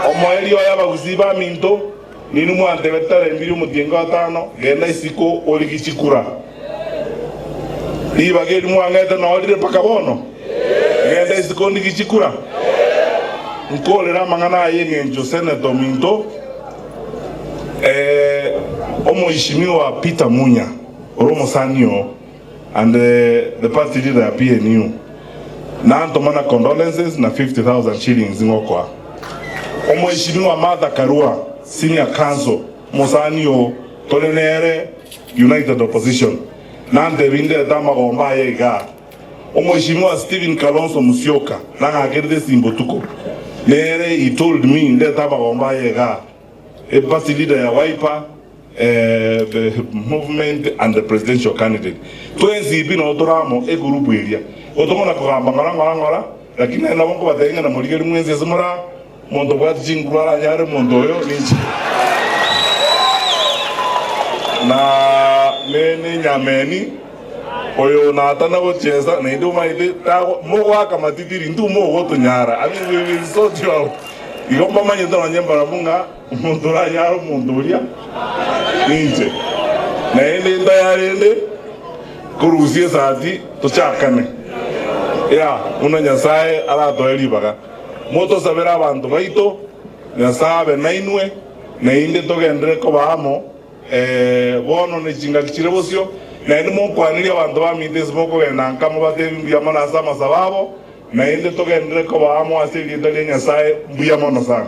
Omoerio oye abagusii baminto, ninwe mwantebete tarembiri omotienyi o gatano, genda isiko origie chikura. Ribaga eri mwang'ete noo rire mpaka bono? Genda isiko ndigie chikura? Nkorere amang'ana aya engencho Senator ominto, eh, omoishimiwa Peter Munya, ore omosani oo, and the party leader ya PNU, nantoma na condolences na 50,000 shillings ngokoa. Omoishimiwa Martha Karua, senior counsel, omosani oo, tore nere United Opposition, nantebie ndete amagomba aye igaa. Omoishimiwa Stephen Kalonzo Musyoka nang'akerete esimba botuko, nere he told me ndete amagomba aye igaa. A party leader ya Wiper, the movement and the presidential candidate. Twensi pi noo tore amo egroup eria. Gotong'ona kogamba ng'ora ng'ora ng'ora, lakini naende nabo nkobatebia ng'a namorigereria mwensi ase more aa, omonto obwate chinguru aranyare omonto oyo ninche. Na ne nenyameni oyo natana gochesa naende omanyete tago mogoaka matitiri intwe mogotonyara. I mean we will sort you out. Igo mbamanyete nonye mbarabwo ng'a omonto oranyare omonto oria ninche. Naende ntayarende korusia esati tochakane. Yeah, buna Nyasae aratoe ribaga. Motosabere abanto baito, Nyasae abe nainwe, naende togenderere koba amo, ee, bono ne chingaki chire bosio. Naende mokwanirie abanto baminto ase mokogenda nka mobatebi mbuya mono ase amasabo abo, Naende togenderere koba amo ase erieta ria Nyasae. Mbuya mono sana.